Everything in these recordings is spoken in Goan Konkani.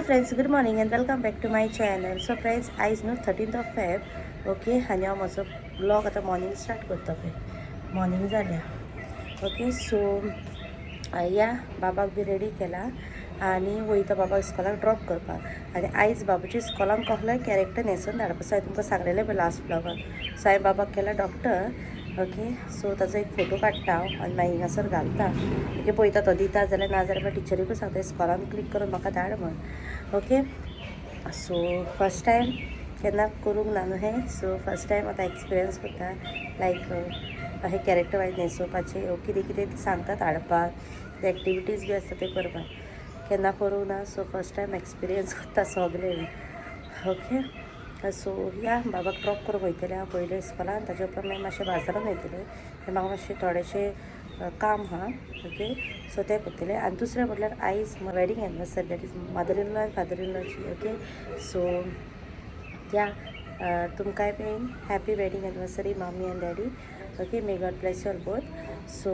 Friends, good morning and welcome back to my channel. So friends, आयज न्हू 13th of Feb, okay. आनी हांव म्हजो ब्लॉग आतां मॉर्निंग स्टार्ट करता पळय. मॉर्निंग जाल्या, ओके. सो या बाबाक बी रेडी केला आनी वयता बाबाक इस्कॉलाक ड्रॉप करपाक. आनी आयज बाबाची इस्कॉलान कसलोय कॅरेक्टर न्हेसून धाडपा. सो हांवें तुमकां सांगलेलें पळय लास्ट ब्लॉगान. सो हांवें बाबाक केला डॉक्टर, ओके. सो ताजो एक फोटो काडटा हांव आनी मागीर हिंगासर घालता, ओके. पळयता तो दिता जाल्यार, ना जाल्यार मागीर टिचरीकूय सांगता इस्कॉलान क्लिक करून म्हाका धाड म्हण, ओके. सो फर्स्ट टायम केन्ना करूंक ना न्हू हें, सो फर्स्ट टायम आतां एक्सपिरियन्स करता. लायक हे कॅरेक्टर वायज न्हेसोवपाचें, कितें कितें सांगतात हाडपाक, कितें एक्टिविटीज बी आसता ते करपाक, केन्ना करूंक ना. सो फर्स्ट टायम एक्सपिरियन्स करता सगलें, ओके. सो या बाबाक ड्रॉप करूंक वयतलें हांव पयलें इस्कॉलान, ताजे उपरांत मागीर मातशें बाजारान वयतलें. म्हाका मातशें थोडेशें काम आहा, ओके. सो तें करतलें. आनी दुसरें म्हटल्यार आयज wedding anniversary, that is mother in law आनी फादर इन लॉची, ओके. सो या तुमकांय बीन हॅपी वेडींग एनिवर्सरी मामी आनी daddy, okay. May God bless you all both. So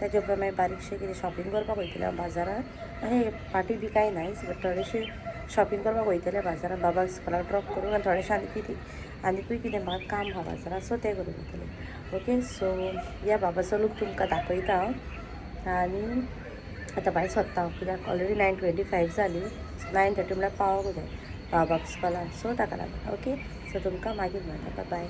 ताजे उपरांत मागीर बारीकशें कितें शॉपिंग करपाक वयतलें हांव बाजारान. अशें पार्टी बी कांय नायच, बट थोडेशें शॉपिंग करपाक वयतलें बाजारान, बाबाक स्कुलाक ड्रॉप करूंक. आनी थोडेशें आनी कितें आनिकूय कितें म्हाका काम आहा बाजारान, सो तें करूंक वयतलें, ओके. सो ह्या बाबाचो लूक तुमकां दाखयता हांव. आनी आतां भायर सोदता हांव, कित्याक ऑलरेडी 9:25 जाली, 9:30 म्हळ्यार पावोंक जाय बाबाक स्कॉलान. सो ताका लागून, ओके. सो तुमकां मागीर मेळटा, बाय.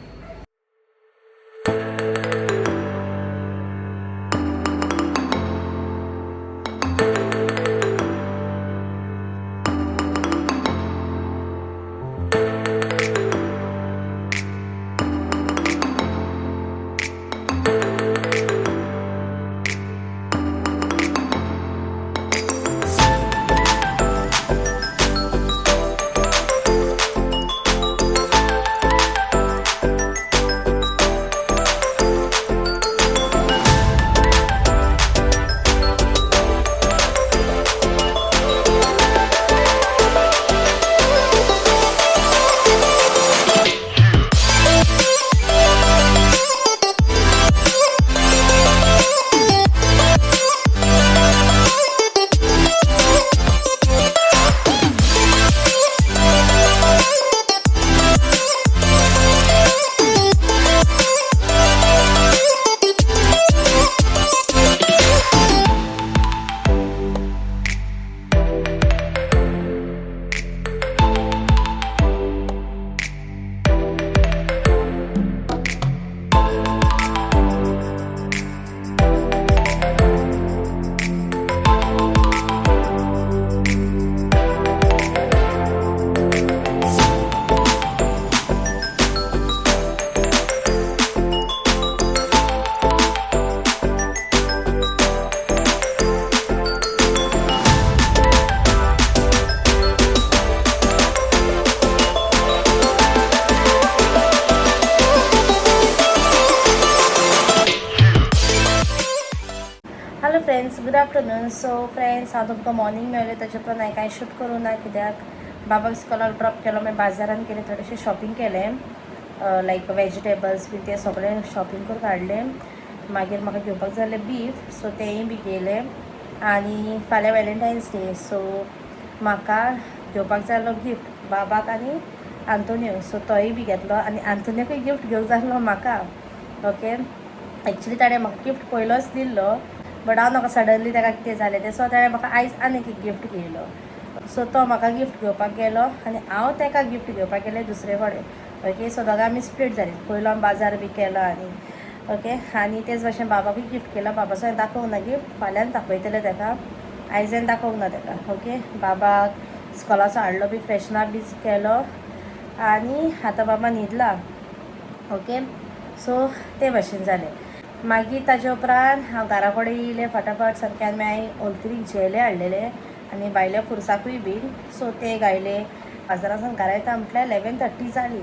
Hello friends, good afternoon. So friends, हांव तुमकां मॉर्निंग मेळ्ळें. ताचे उपरांत हांवें कांय शूट करूं ना, कित्याक बाबाक स्कॉलाक ड्रॉप केलो, मागीर बाजारान गेलें, थोडेशें शॉपिंग केलें, लायक वेजिटेबल्स बी तें सगळें शॉपिंग करून हाडलें. मागीर म्हाका घेवपाक जालें बीफ, सो तेंय बी घेयलें. आनी फाल्यां वॅलेंटायन्स डे, सो म्हाका घेवपाक जालो गिफ्ट बाबाक आनी आंतोनियो, सो तोय बी घेतलो. आनी आंतोनियोकूय गिफ्ट घेवंक जाल्लो म्हाका, ओके. एक्चुली ताणें म्हाका गिफ्ट पयलोच दिल्लो, बट हांव म्हाका सडनली ताका कितें जालें तें, सो ताणें म्हाका आयज आनीक एक गिफ्ट घेयलो. सो तो म्हाका गिफ्ट घेवपाक गेलो आनी हांव ताका गिफ्ट घेवपाक गेलें दुसरे कडेन, ओके. सो दोगां आमी स्प्लीट जालीं. पयलो आमी बाजार बी केलो आनी ओके. आनी तेच भाशेन बाबाकूय गिफ्ट केलो. बाबाचो हांवें दाखोवंक ना गिफ्ट, फाल्यांच दाखयतलें ताका, आयज दाखोवंक ना ताका, ओके. बाबाक स्कॉलाचो हाडलो बी, फ्रेशनप बी केलो आनी आतां बाबा न्हिदला, ओके. सो ते भाशेन जालें. मागीर ताजे उपरांत हांव घरा कडेन येयलें फटाफट सामकें. आनी मागीर ओलतरीक झेले हाडलेले आनी भायल्या पुरसाकूय बीन, सो ते गायले. बाजारांतल्यान घरा येता म्हटल्यार 11:30 जाली.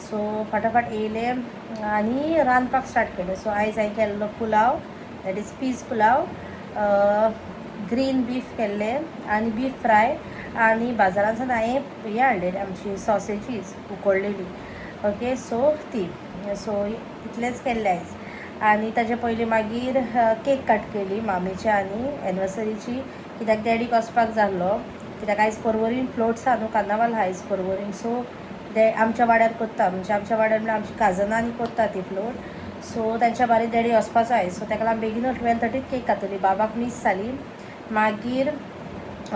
सो फटाफट येयलें आनी रांदपाक स्टार्ट केलें. सो आयज हांवें केल्लो pulao, that is peas pulao, green beef केल्लें आनी बीफ फ्राय. आनी बाजारांतल्यान हांवें हें हाडलेलें, आमची सॉसेजीस उकडलेली, ओके. सो ती, सो इतलेंच केल्लें आयज. आनी ताजे पयलीं मागीर केक कट केली मामीच्या आनी एनिवर्सरीची, कित्याक डॅडीक वचपाक जाल्लो. कित्याक आयज पर्वरीन फ्लोट्स आहा न्हू, कार्नावाल आहा आयज पर्वरीन. सो ते आमच्या वाड्यार करता, म्हणजे आमच्या वाड्यार म्हणल्यार आमची काजनांनी करता ती फ्लोट. सो तांच्या बारी डॅडी वचपाचो आयज. सो ताका लागून बेगीनूच 12:30 केक कातली. बाबाक मीस जाली, मागीर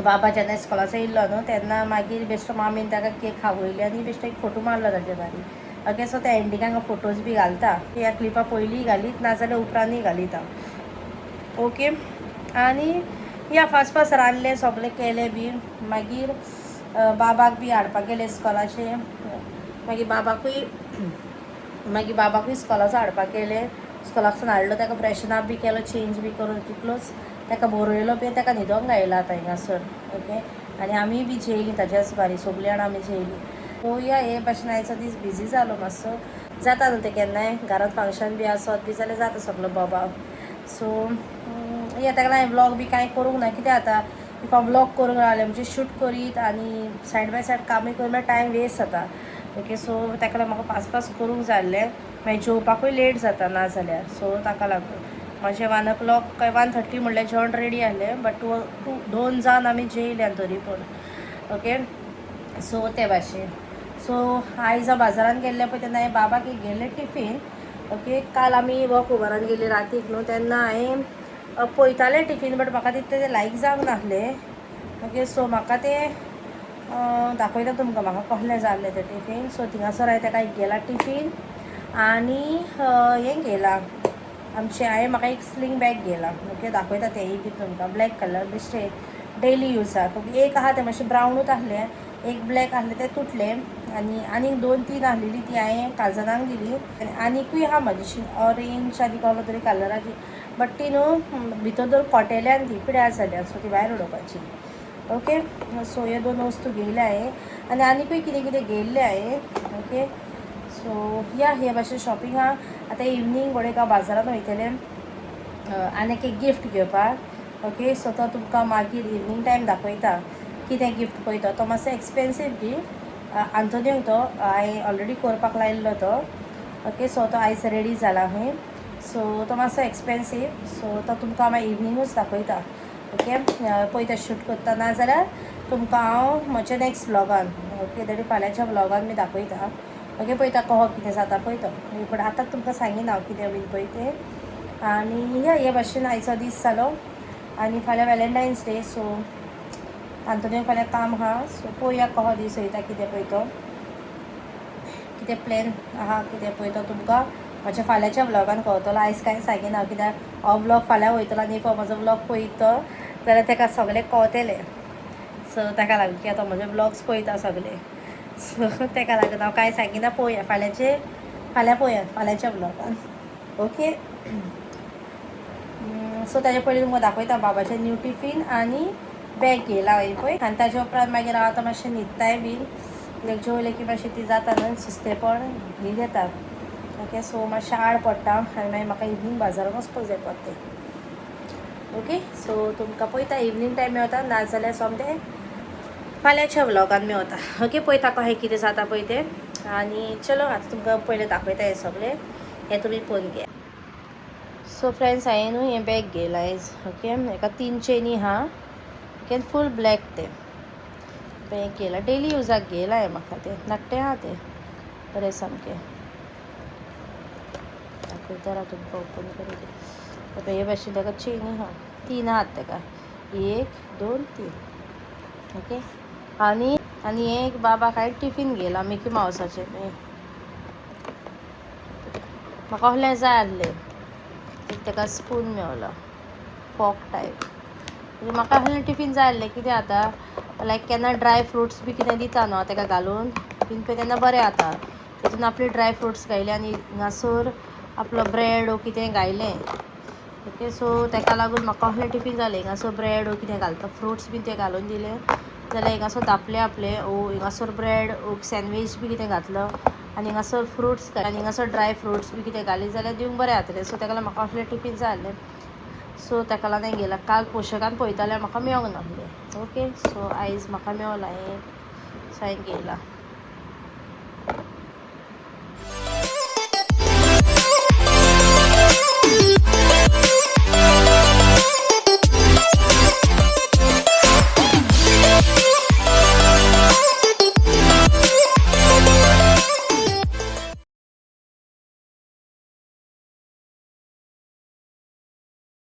बाबा जेन्ना इस्कॉलाचो येयल्लो न्हू तेन्ना मागीर बेश्टो मामीन ताका केक खावयली आनी बेश्टो एक फोटो मारलो ताजे बारी. ओके, सो त्या एंडिंगाक हांव फोटोज बी घालता. ह्या क्लिपा पयलीं घालीत नाजाल्यार उपरांतूय घालीत हांव. ओके, आनी या फास्ट फास्ट रांदलें सगळें केलें बी. मागीर बाबाक बी हाडपाक गेलें इस्कॉलाचें. मागीर बाबाकूय इस्कॉलाचो हाडपाक गेलें. इस्कॉलाकसून हाडलो ताका, फ्रेशन अप बी केलो, चेंज बी करून तितलोच ताका बरयलो बी, ताका न्हिदोंक घायला आतां हिंगासर. ओके, आनी आमी बी जेयलीं ताज्याच बारी, सगळीं जाणां आमी जेयलीं. पळोवया, हे भाशेन आयचो दीस बिजी जालो मातसो. जाता न्हू तें केन्नाय घरांत फंक्शन बी आसत बी जाल्यार जाता सगलो बोबाव. सो या, ताका लागून हांवें व्लॉग बी कांय करूंक ना. कितें जाता, if हांव व्लॉग करूंक रावलें म्हणजे शूट करीत आनी सायड बाय सायड कामूय करीत म्हळ्यार टायम वेस्ट जाता. ओके, सो ताका लागून म्हाका फास्ट फास्ट करूंक जाय आसलें. मागीर जेवपाकूय लेट जाता ना जाल्यार. सो ताका लागून म्हजें 1 ओ क्लॉक काय 1:30 म्हणल्यार जेवण रेडी आहलें, बट टू टू 2 जावन आमी जेयले तरी पूण. ओके, सो ते भाशेन. सो आयज हांव बाजारान गेल्लें पळय तेन्ना हांवें बाबाक एक घेयलें टिफीन. ओके, काल आमी वॉक ओवरान गेली रातीक न्हू, तेन्ना हांवें पळयतालें टिफीन, बट म्हाका तितलें तें लायक जावंक नासलें. ओके, सो म्हाका तें दाखयता तुमकां म्हाका कसलें जाल्लें तें टिफीन. सो थिंगासर हांवें ताका एक घेयला टिफीन आनी हें घेयला आमचें, हांवें म्हाका एक स्लिंग बॅग घेयला. ओके, दाखयता तेंय बी तुमकां. ब्लॅक कलर, बेश्टे डेली युजाक. ओके, एक आहा तें मातशें ब्रावनूच आहलें, एक ब्लॅक आहलें तें तुटलें आनी आनीक दोन तीन आहलेली ती हांवें काजनाक दिली. आनी आनिकूय आहा म्हाजी ऑरेंज आनी कसलो तरी कलराची, बट ती न्हू भितर दवर कोटेल्या आनी ती पिड्यार जाल्या, सो ती भायर उडोवपाची. ओके, सो ह्यो दोन वस्तू घेयल्या हांवें आनी आनिकूय कितें कितें घेयल्लें हांवें. ओके, सो या, हे भाशेन शॉपिंग आहा. आतां इवनींग घोडेक हांव बाजारान वयतलें आनीक एक गिफ्ट घेवपाक. ओके, सो तो तुमकां मागीर इवनींग टायम दाखयता कितें गिफ्ट पळय. तो मातसो एक्सपेन्सीव गिफ्ट आंतोनियोक, तो हांवें ऑलरेडी करपाक लायिल्लो तो. ओके, सो तो आयज रेडी जाला खंय. सो तो मातसो एक्सपेन्सीव, सो तो तुमकां मागीर इवनिंगूच दाखयता. ओके, पळयता शूट करता, नाजाल्यार तुमकां हांव म्हज्या नेक्स्ट व्लॉगान, ओके, तरी फाल्यांच्या व्लॉगान मी दाखयता. ओके, पळयता कहो कितें जाता पळयता, पूण आतां तुमकां सांगिना हांव कितें बीन पळय तें. आनी या, हे भाशेन आयचो दीस जालो आनी फाल्यां वॅलेंटायन्स डे. सो आंतोनियोक फाल्यां काम आहा. सो पळोवया कहो दीस वयता कितें पळय तो, कितें प्लॅन आहा कितें पळय तो तुमकां म्हज्या फाल्यांच्या व्लॉगान कळतलो. आयज कांय सांगिना कित्याक हो व्लॉग फाल्यां वयतलो आनी if हो म्हजो व्लॉग पळयतो जाल्यार ताका सगळें कळतलें. सो ताका लागून की आतां म्हजे व्लॉग्स पळयता सगळे, सो ताका लागून हांव कांय सांगिना. पळोवया फाल्यांचे, फाल्यां पळोवया फाल्यांच्या व्लॉगान. ओके, सो ताजे पयलीं तुमकां दाखयता बाबाचें न्यू टिफीन आनी बॅग घेयला हांवें पळय. आनी ताजे उपरांत मागीर हांव आतां मातशें न्हिदताय बीन, लायक जेवलें की मातशें ती जाता न्हू सुस्तेपण, न्हीद येता. ओके, सो मातशें आड पडटा आनी मागीर म्हाका इवनींग बाजारान वचपाक जाय परतें. ओके, सो तुमकां पळयता इवनींग टायम मेवता, नाजाल्यार सोमतें फाल्यांच्या व्लॉगान मेवता. ओके, पळयता कशें कितें जाता पळय तें. आनी चलो, आतां तुमकां पयलें दाखयता हें सगळें, हें तुमी पळोवन घेया. सो फ्रेंड्स, हांवें न्हू हें बॅग घेयलां आयज. ओके, हेका तीन चेनी आहा. ओके, फूल ब्लॅक तें बॅग घेयलां, डेली युजाक घेयलां हांवें. म्हाका तें धाकटें आहा तें, बरें सामकें. दाखयता राव तुमकां ओपन करून. पळय, हे भाशेन ताका चेनी आहा, तीन आहात ताका, एक दोन तीन. ओके, आनी आनी हें एक बाबाक हांवें टिफीन घेयलां मिकी मावसाचें. म्हाका असलें जाय आसलें. एक ताका स्पून मेवलो, फॉक टायप. म्हणजे म्हाका असलें टिफीन जाय आसलें. कितें जाता, लायक केन्ना ड्राय फ्रुट्स बी कितें दिता न्हू ताका घालून बीन पळय तेन्ना बरें जाता. तितून आपले ड्राय फ्रुट्स घायले आनी हिंगासर आपलो ब्रेड ओ कितें घायलें. ओके, सो ताका लागून म्हाका असलें टिफीन जालें. हिंगासर ब्रेड ओ कितें घालता, फ्रुट्स बीन ते घालून दिले जाल्यार हिंगासर धापले आपले ओ हिंगासर ब्रेड ओ सँडवीच बी कितें घातलो आनी हिंगासर फ्रुट्स आनी हिंगासर ड्राय फ्रुट्स बी कितें घाली जाल्यार दिवंक बरें जातलें. सो ताका लागून म्हाका असलें टिफीन जाय आसलें, सो ताका लागून हांवें घेयला. काल पोशकान पळयतालें, म्हाका मेवंक नासलें. ओके, सो आयज म्हाका मेवलां हें, सो हांवें घेयलां.